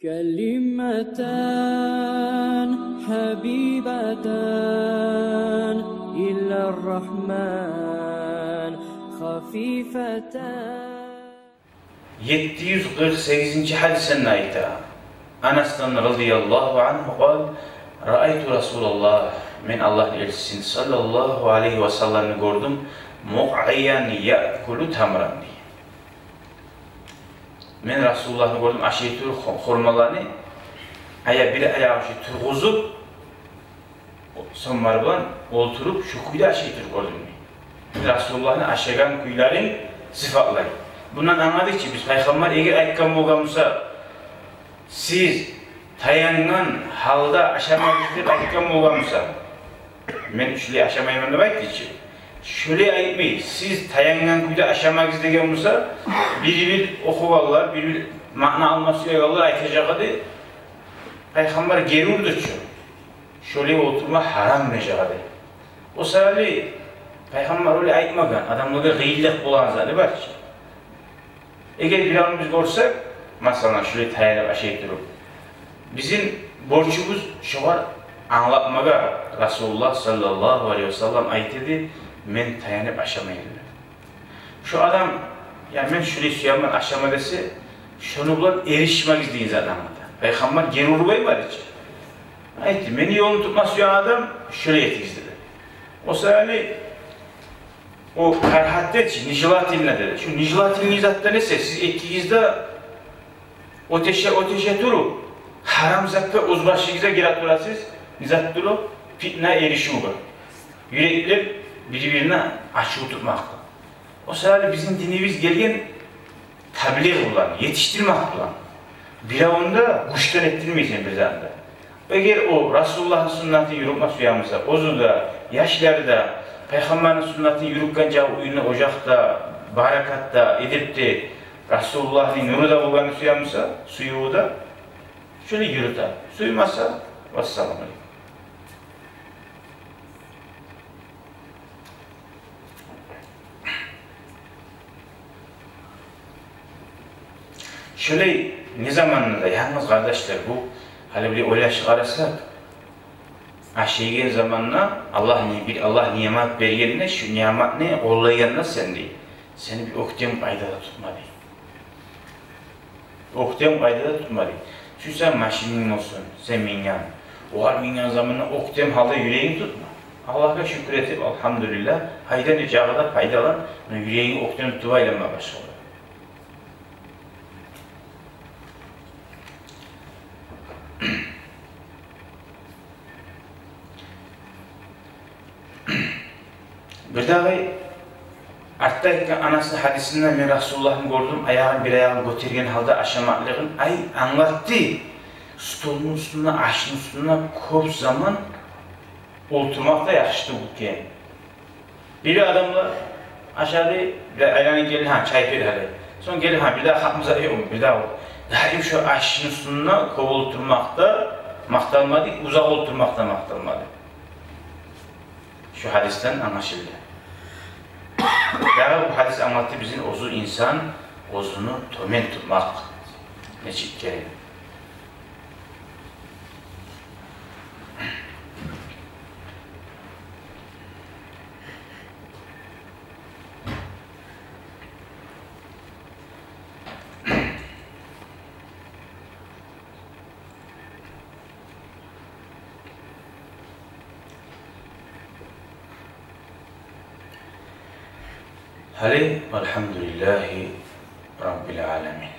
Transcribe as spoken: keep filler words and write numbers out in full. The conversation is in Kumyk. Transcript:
كلمتان حبيبتان إلى الرحمن خفيفتان. Етти юз къыркъ сегизинчи гьадисинде айта. Анасдан радияллагьу ангьу къал: رأيت رسول الله, мен Аллагьны элчисин саллаллагьу алайгьи ва салламны гёрдюм, مقعيا يأكل تمرا, дей. Мен Расулуллагьны гёрдюм, ашай туруп ху-, хурмаланы, ая, бир аягъын шу тургъузуп, сонг бар булан олтуруп, шу кюйде ашай туруп гёрдюм, дей. Расулуллагьны ашагъан кюйлерин сыфатлай. Бундан англадыкъ чы биз, Пайхаммар эгер айтгъан болгъан буса, сиз таянгъан гьалда ашамагъыз деп айтгъан болгъан буса, мен шулай ашамайман деп айтды чы. Шулай айтмай, сиз таянгъан кюйде ашамагъыз деген буса, бир-бир охугъанлар, бир-бир маъна алма сюегенлер айтажакъ эди, Пайхаммар гери урду чу. Шолай олтурма гьарам дежек эди. О саялы Пайхаммар олай айтмагъан, адамлагъа къыйынлыкъ болагъан заты бар чы. Эгер биревню биз гёрсек, масала, шулай таянып ашай туруп, бизин борчубуз шогъар англатмагъа, Расулуллагь саллаллагьу алайгьи ва саллам айта эди, мен таянып ашамайман деп. Шу адам, я, мен шулай сюемен ашама десе, шону булан эришмегиз деген затны англата. Пайхаммар гери урмай бары чы. Айтды, мени ёлумну тутма сюеген адам шулай этигиз деди. О саялы о карагьат деди чи, нежелательно деди. Шу нежелательный зат да неси, сиз экигиз де оьтеше, оьтеше туруп, гьарам затгъа оьз башыгъызгъа гире турасыз, не затдыр о? Питна, эришивге. Юреклер бир-бирине ачув тутмакъгъа. О саялы бизин динибиз гелген таблигъ булан, етишдирмек булан. Биревню де гючден этдирмейсен бир затны да. Эгер о Расулуллагьны суннатын юрютме сюе буса, оьзю де, яшлары да, Пайхаммарны суннатын юрютгенче уьюнде, ожакъда, баракатда, эдепде, Расулуллагьны нюрю де болгъанны сюе буса, сюювю де, шону юрюте. Сюймесе, вассаламу алейкум. Шолай не заманда да, янгыз, къардашлар, бу, гьали бир ойлашып къарасакъ, ашайгъан заманда Аллагь не, бир Аллагь ниъмат бергенде, шу ниъматны къоллайгъанда сен де, сени бир оьктем къайда да тутма дей. Оьктем къайда да тутма дей. Сюйсенг машининг болсун, сен минген. Огъар минген заманда оьктем гьалда юрегинг тутма. Аллагьгъа шюкюр этип, алгьамдулиллагь, гьайда не чакъы да пайдалан, муна юрегинг оьктем тутуп айланма башла. Бирдагъы артда айтгъан Анасны гьадисинде, мен Расулуллагьны гёрдюм, аягъын, бир аягъын гётерген гьалда ашамакълыгъын, ай, англатды. Столну уьстюнде, ашны уьстюнде кёп заман олтурмакъ да яхшы тюгюл экен. Бир адамлар ашады, бир айланып гелди, гьа, чай бер гьали. Сонг гелди, гьа, бирдагъы хакъымыз ёкъму, бирдагъы. Даим шо ашны уьстюнде кёп олтурмакъ да макъталмады, узакъ олтурмакъ да макъталмады. Шо гьадисден англашылды. Дагъы бу гьадис англатды бизин оьзю инсан оьзюн тёбен тутмакъ нечик герек. Гьали, валгьамдулиллагьи раббил аламин.